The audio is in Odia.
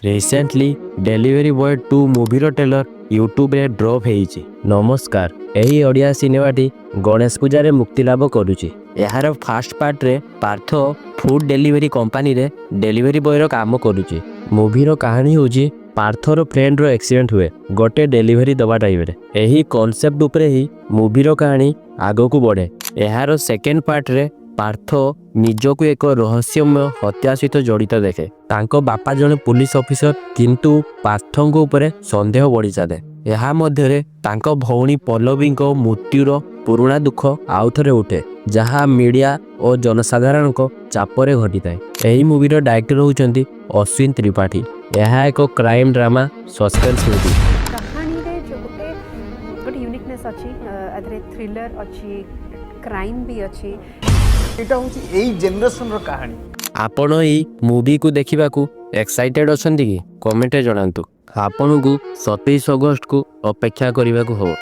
ରିସେଣ୍ଟଲି ଡେଲିଭରି ବୟ 2 ମୁଭିର ଟ୍ରେଲର ୟୁଟ୍ୟୁବରେ ଡ୍ରପ୍ ହେଇଛି। ନମସ୍କାର। ଏହି ଓଡ଼ିଆ ସିନେମାଟି ଗଣେଶ ପୂଜାରେ ମୁକ୍ତିଲାଭ କରୁଛି। ଏହାର ଫାଷ୍ଟ ପାର୍ଟରେ ପାର୍ଥ ଫୁଡ୍ ଡେଲିଭରି କମ୍ପାନୀରେ ଡେଲିଭରି ବୟର କାମ କରୁଛି। ମୁଭିର କାହାଣୀ ହେଉଛି, ପାର୍ଥର ଫ୍ରେଣ୍ଡର ଆକ୍ସିଡେଣ୍ଟ ହୁଏ ଗୋଟେ ଡେଲିଭରି ଦେବା ଟାଇମରେ। ଏହି କନସେପ୍ଟ ଉପରେ ହିଁ ମୁଭିର କାହାଣୀ ଆଗକୁ ବଢ଼େ। ଏହାର ସେକେଣ୍ଡ ପାର୍ଟରେ ପାର୍ଥ ନିଜକୁ ଏକ ରହସ୍ୟମୟ ହତ୍ୟା ସହିତ ଜଡ଼ିତ ଦେଖେ। ତାଙ୍କ ବାପା ଜଣେ ପୋଲିସ ଅଫିସର, କିନ୍ତୁ ପାର୍ଥଙ୍କ ଉପରେ ସନ୍ଦେହ ବଢ଼ି ଚାଲେ। ଏହା ମଧ୍ୟରେ ତାଙ୍କ ଭଉଣୀ ପଲ୍ଲବୀଙ୍କ ମୃତ୍ୟୁର ପୁରୁଣା ଦୁଃଖ ଆଉଥରେ ଉଠେ, ଯାହା ମିଡ଼ିଆ ଓ ଜନସାଧାରଣଙ୍କ ଚାପରେ ଘଟିଥାଏ। ଏହି ମୁଭିର ଡାଇରେକ୍ଟର ହେଉଛନ୍ତି ଅଶ୍ୱିନ ତ୍ରିପାଠୀ। ଏହା ଏକ କ୍ରାଇମ୍ ଡ୍ରାମା ସସ୍ପେନ୍ସ ମୁଭି। କାହାଣୀରେ ଯେଉଁ ଗୋଟେ ୟୁନିକନେସ୍ ଅଛି, ଏଥିରେ ଥ୍ରିଲର ଅଛି, କ୍ରାଇମ୍ ବି ଅଛି। ଏଇଟା ହେଉଛି ଏଇ ଜେନେରେସନର କାହାଣୀ। ଆପଣ ଏଇ ମୁଭିକୁ ଦେଖିବାକୁ ଏକ୍ସାଇଟେଡ୍ ଅଛନ୍ତି କି? କମେଣ୍ଟରେ ଜଣାନ୍ତୁ। ଆପଣଙ୍କୁ 27 ଅଗଷ୍ଟକୁ ଅପେକ୍ଷା କରିବାକୁ ହେବ।